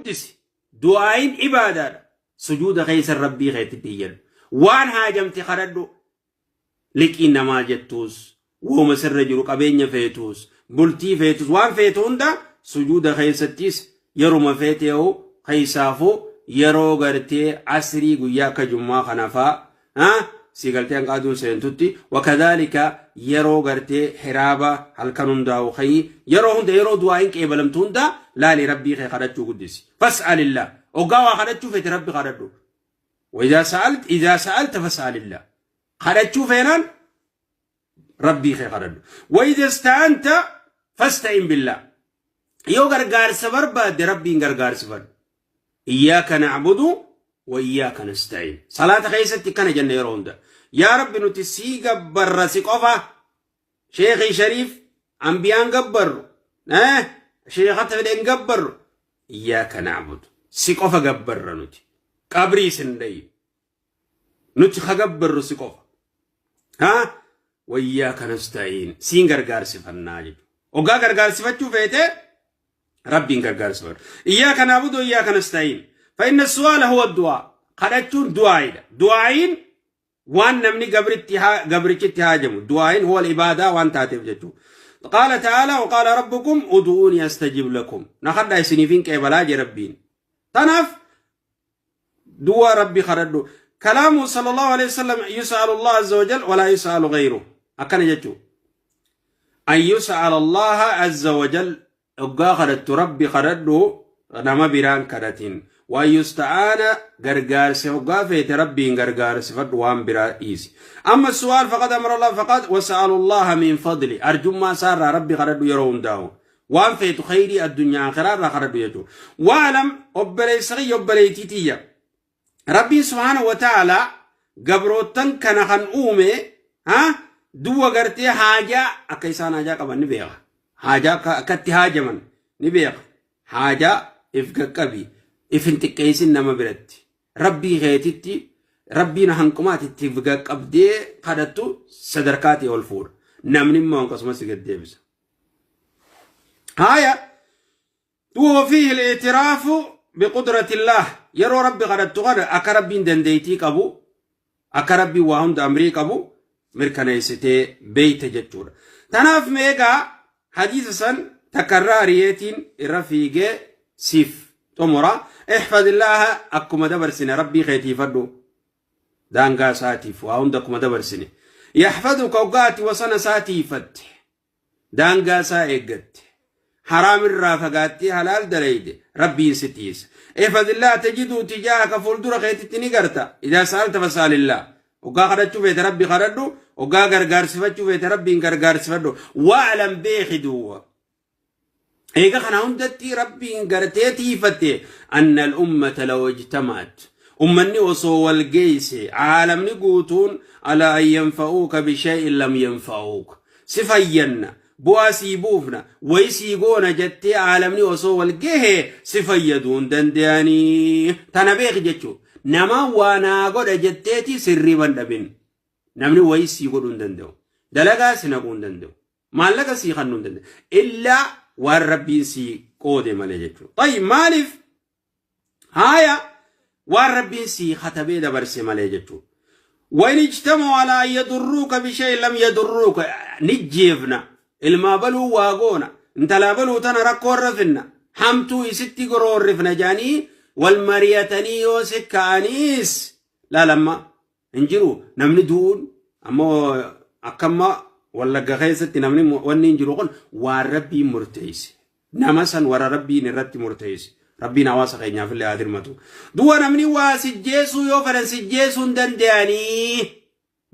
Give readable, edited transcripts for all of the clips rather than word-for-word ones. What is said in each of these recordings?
Guddisi. Du'aayin ibaadaadha. Sujuuda keessa Rabbii keetitti iyyadhu. Waan haajamte kadhadhu. Liqiin namaa jettuus, wooma sirra jiru, qabeenya feetuus, bultii feetus, waan feetu hunda sujuuda keessattis yeruma feeteehu, keessaafuu yeroo gartee asrii guyyaa akka jummaa kana faa si galtee hanqaaduun seentutti, wakadhaalika yeroo gartee hiraaba halkan hundaa'u kayii, yeroo hunda yeroo du'aayin qeebalamtu hunda laali, Rabbii kee kadhachuu guddisi. Fas'alillah. Oggaa waa kadhachuu feete Rabbi kadhadhu. وإذا سألت، إذا سألت فاسأل الله. Kadhachuu feenaan Rabbii kee kadhadhu. وإذا استعنت فاستعن بالله. Yoo gargaarsa barbaadde Rabbiin gargaarsifadhu. إياك نعبد وإياك نستعين. Salaata keessatti kana jenna yeroo hunda. Yaa Rabbi, nuti sii gabbarra, si qofa. Sheekii Shariif ambiyaan gabbarru. Sheekata fedhen gabbarru. إياك نعبد. Si qofa gabbarra nuti. Qabrii sin dhayin. Nuti ka gabbarru si qofa. Haa? وإياك نستعين. Siin gargaarsifannaa jechuudha. Oggaa gargaarsifachuu feete Rabbiin gargaarsifadhu. إياك نعبد وإياك نستعين. فإن السؤال هو الدعاء. Kadhachuun du'aayidha. Du'aayin waan namni gabrichitti haajamu. Du'aayin هو العبادة waan taateef jechuudha. قال تعالى: وقال ربكم ادعوني أستجب لكم. Na kadhaa, isiniifin qeebalaa jee Rabbiin. Tanaaf du'a Rabbi kadhadhu. كلامه صلى الله عليه وسلم: يسأل الله عز وجل ولا يسأل غيره. Akkana jechuudha. أن يسأل الله عز وجل. Oggaa kadhattu Rabbi kadhadhu, nama biraan kadhatin. وأن يستعان. Gargaarse hoggaa feete Rabbiin gargaarsifadhu, waan biraa dhiisi. أما السؤال فقد أمر الله فقد واسألوا الله من فضله. Arjummaa isaarraa Rabbi kadhadhu yeroo hundaa'u. Waan feetu khayrii addunyaa akhiraa irraa kadhadhu jechuudha. واعلم, obboleessa kiyya, obboleettii tiyya. Rabbiin سبحانه وتعالى gabroottan kana kan uume ha duwwa gartee haajaa akka isaan haajaa qaban ni beeka. Haajaa akka itti haajaman ni beeka. Haajaa if qaqqabi, if hin xiqqeessin nama biratti. Rabbii keetitti, Rabbiin hanqumaati if qaqqabdee kadhattu sadarkaatii ol fuudha. Namni immoo akkasumas si gad deebisa. Haaya. وفيه الاعتراف بقدرة الله. Yeroo Rabbi kadhattu kana akka Rabbiin dandeettii qabu, akka Rabbiin waa hunda amrii qabu mirkaneessitee beeyte jechuudha. Tanaaf meegaa hadiisa san takkarraa ariyeetiin irra fiigee siif xumura. احفظ الله. Akkuma dabarsine Rabbii keetiifadhu. Daangaa isaatiif waa hunda akkuma dabarsine. يحفظك. Hoggaati wasana isaatiifatte. Daangaa isaa eeggatte. Haraam irraa fagaattee halaal dalayde, Rabbiin si tiisa. احفظ الله تجده تجاهك. Fuuldura keetitti ni garta. إذا سألت فاسأل الله. Hoggaa kadhachuu feete Rabbi kadhadhu. Hoggaa gargaarsifachuu feete Rabbiin gargaarsifadhu. واعلم, beeki duwwa. Eega kana hundatti Rabbiin gartee tiifatte, أن الأمة لو اجتمعت, ummanni osoo wal geeyse, caalamni guutuun, على أن ينفعوك بشيء لم ينفعوك, si fayyanna, bu'aa sii buufna, wayi sii goona jettee caalamni osoo wal gehe si fayyaduu hin danda'anii. Tana beeki jechuu. Nama waa naa godha jetteeti sirriiban dhabin. Namni wayi sii godhuu hin danda'u, dalagaa si naquu hin danda'u, maallaqa sii kennuu hin danda'u, illaa waan Rabbiin sii qoode malee jechuudha. طيب, maaliif haaya waan Rabbiin sii katabee dabarse malee jechuudha. وإن اجتمعوا على أن يضروك بشيء لم يضروك. Nijjeefna, ilmaa baluu waa goona, intalaa baluu tana rakkoo irra finna, hamtuu isitti goroorrifna jaanii wal mari'atanii yoo si ka'aniis laalamma hin jiru. Namni du'uun ammoo akkamma Wallagga keessatti namni wanni hin jiru kun waan Rabbiin murteesse. Nama san warra Rabbiin irratti murteesse. Rabbiin hawaasa keenyaaf illee haa dirmatu. Du'a namni waa sijjeessuu yoo fedhan sijjeessuu hin danda'anii.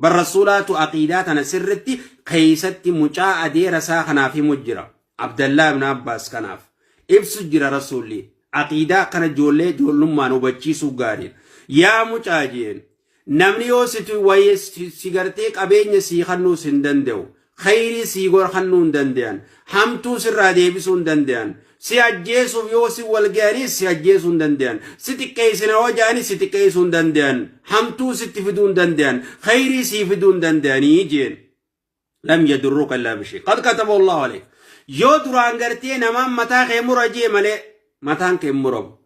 Bar Rasuulaatu aqiidaa tana sirritti keessatti mucaa adeera isaa kanaaf himu jira. Abdallaa ibn Abbaas kanaaf ibsu jira Rasuulli. Aqiidaa akkana ijoollee ijoollummaan hubachiisuu gaariidha. Yaa mucaa jeen, namni yoo situ wayii si gartee qabeenya sii kennuus hin danda'u. Khayrii sii kennuu hin danda'an. Hamtuu sirraa deebisuu hin danda'an. Si ajjeesuuf yoo si wal ga'anis si ajjeesuu hin danda'an. Si xiqqeessina yoo ja'anis si xiqqeessuu hin danda'an. Hamtuu sitti fiduu hin danda'an. Khayrii sii fiduu hin danda'anii jeen. لم يضروك إلا بشيء قد كتبه الله عليك. Yoo duraan gartee namaan mataa kee mura jee malee mataan kee hin muramu.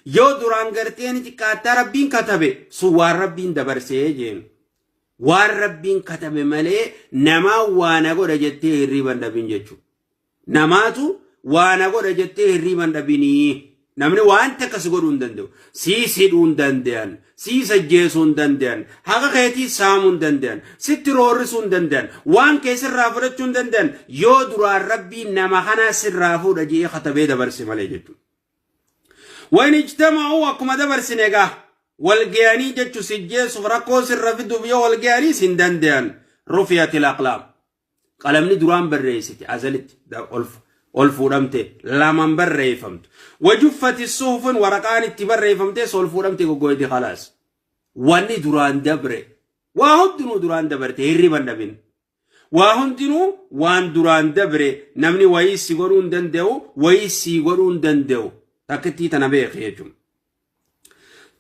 Yoo duraan gartee ni xiqqaattaa Rabbiin katabe sun waan Rabbiin dabarsee jeen. Waan Rabbiin katabe malee namaa waa na godha jettee hirriiba hin dhabin jechuudha. Namaatu waa na godha jettee hirriiba hin dhabinii. Namni waan takka si godhuu hin danda'u. Siis hidhuu hin danda'an. Siis ajjeesuu hin danda'an. Haqa keetii saamuu hin danda'an. Sitti roorrisuu hin danda'an. Waan kee sirraa fudhachuu hin danda'an. Yoo duraan Rabbiin nama kanaa sirraa fuudha jedhee katabee dabarse malee jechuudha. Wayin ijtama'uu akkuma dabarsine egaa wal ga'anii jechu si jeessuuf rakkoo sirra fiduuf yoo wal ga'anii sin danda'an. Rufiyatil aqlaam. Qalamni duraan barreessite azalitti ol fuudhamte laman barreeffamtu. Wajuffati suhufun waraqaan itti barreeffamtes ol fuudhamte goggoyti khalaas. Wanni duraan dabre waa hundinuu duraan dabarte hirriban dhabin. Waa hundinuu waan duraan dabre namni wayii si godhuu hin danda'u wayii sii godhuu hin danda'u. Takkittii tana beeki jechuudha.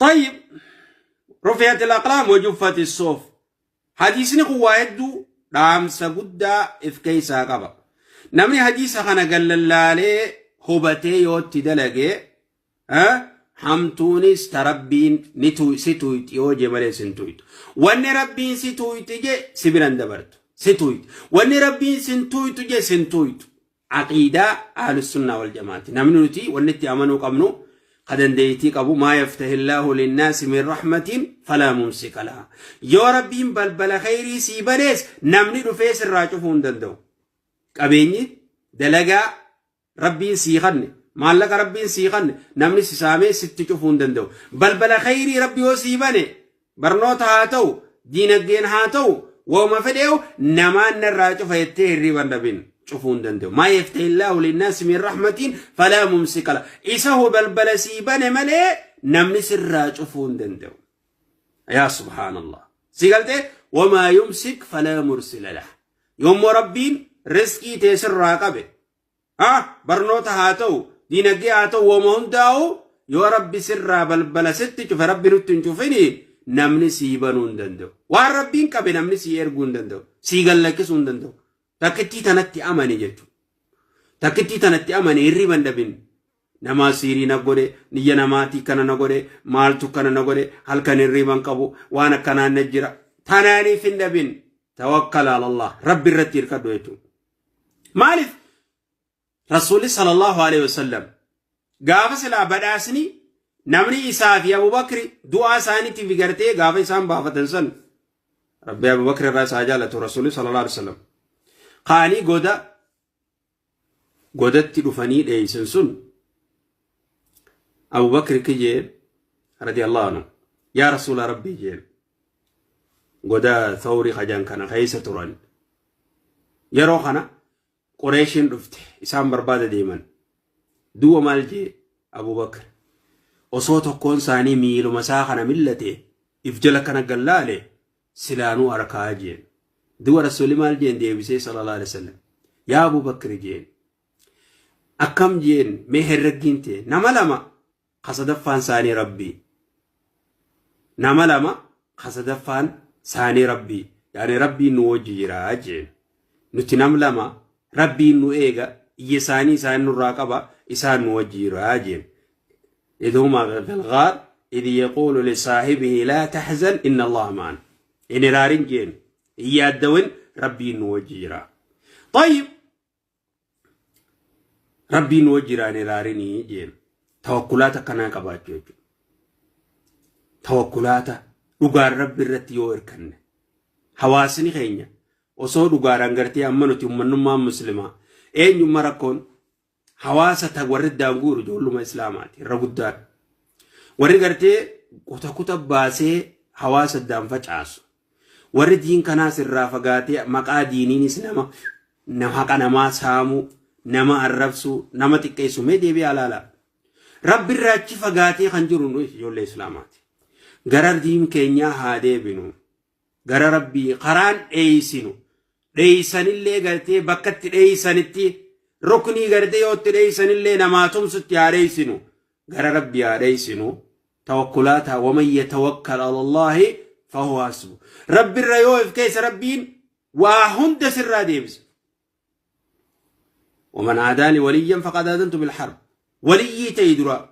طيب رفعت الأقلام وجفت الصحف Hadiisni kun waa hedduu dhaamsa guddaa if keessaa qaba. Namni hadiisa kana gallallaalee hubatee yoo itti dalage hamtuunis ta Rabbiin ni si tuyxi yoo je malee sin tuyxu. Wanni Rabbiin si tuyxi je si biran dabartu. Si tuyxi. Wanni Rabbiin sin tuyxu je sin tuyxu. Aqiidaa Ahlussunnaa wal Jamaati. Namni nuti wanni itti amanuu qabnu ka dandeeytii qabu maa yaftahillaahu linnaasi min rahmatin falaa mumsika lahaa. Yoo Rabbiin balbala kheyrii sii banees namni dhufee sirraa cufuu hin danda'u. Qabeenyi dalagaa Rabbiin sii kanne maallaqa Rabbiin sii kanne namni si saamee sitti cufuu hin danda'u. Balbala kheyrii Rabbi yoo sii bane Barnoota haa ta'u, diinagdeen haa ta'u, wauma fedheehu namaan narraa cufa jettee hirriiba hin dhabin. Cufuu hin danda'u. Maa yaftahillaahu linnaasi min rahmatiin falaa mumsika lah. Isa hu balbala sii bane malee namni sirraa cufuu hin danda'u. Yaa subhaanallah. Si galtee wamaa yumsik falaa mursila lah. Yommuu Rabbiin riskii tee sirraa qabe Barnoota haa ta'u, diinagdee haa ta'u, wama hundaa'u yoo Rabbi sirraa balbala sitti cufe Rabbi nutti hin cufini namni sii banuu hin danda'u. Waan Rabbiin qabe namni sii erguu hin danda'u. Sii gallakkisuu hin danda'u. Takkittii tanatti amani jechuudha. Takkittii tanatti amani hirriba hin dhabin. Namaa siirii na godhe, niyya namaatii kana na godhe, maaltu kana na godhe, halkan hirriba hin qabu, waan akkanaan na jira. Tanaaniif hin dhabin. Tawakkal alallah. Rabbi irratti hirkadhu jechuudha. Maaliif? Rasuulli sallallahu alaihi wasallam gaafa silaa badhaasni namni isaa fi Abubakri du'aa isaaniitiif gartee gaafa isaan baafatan san Rabbi Abubakri irraa isaa jaalatu Rasuulli sallallahu alaihi wasallam kaanii goda godatti dhufanii dheeysan sun Abubakri kijee radiyallahu anhu yaa Rasuula Rabbii jeen goda Thawri kajan kana keessa turan. Yeroo kana Qureeshiin dhufte isaan barbaada deeman. Duuba maal jee Abubakr osoo tokkoon isaanii miiluma isaa kana millate if jala kana gallaale silaanuu harkaa jeen. Duuba Rasuulli maal jeen deebisee sallallahu alaihi wasallam yaa Abubakr jeen akkam jeen mee herreggiin tee nama lama ka sadaffaan saanii Rabbii. Nama lama ka sadaffaan saanii Rabbii. Yaani Rabbiin nu wajji jira jeen. Nuti nam lama Rabbiin nu eega iyya isaanii isaan nurraa qaba isaan nu wajji jira jeen. إذ هما في الغار إذ يقول لصاحبه لا تحزن إن الله معنا. إن رارين جين إيادون ربي nu wajji jira. طيب Rabbiin nu wajji jiraan ilaalinii jeen. Tawakkulaata akkanaa qabaachuu jechuudha. Tawakkulaata dhugaan Rabbi irratti yoo hirkanne. Hawaasni keenya osoo dhugaadhaan gartee amma nuti ummannummaan muslimaa eenyumma rakkoon hawaasa ta warri iddaan guuru ijoolluma islaamaati irra guddaan. Warri gartee kuta kuta baasee hawaasa iddaan facaasu. Warri diin kanaas irraa fagaatee maqaa diiniinis nama nama haqa namaa saamuu, nama arrabsuu, nama xiqqeessu mee deebi'aa ilaalaa. Rabbi irraa achi fagaatee kan jiru nu ijoollee Islaamaati. Gara diin keenyaa haa deebinu. Gara Rabbii karaan dheeysinu. Dheeysanillee gartee bakka itti dheeysanitti ruknii gartee yoo itti dheeysanillee namaa tumsutti haa dheeysinu. Gara Rabbii haa dheeysinu. Tawakkulaataa waman yatawakkal alallaahi fahuwa hasbu. Rabbirra yoo if keessa Rabbiin waa hunda sirraa deebisa. Waman aadaani waliyyan faqad aadantu bilharb. Waliyyii ta'i dura.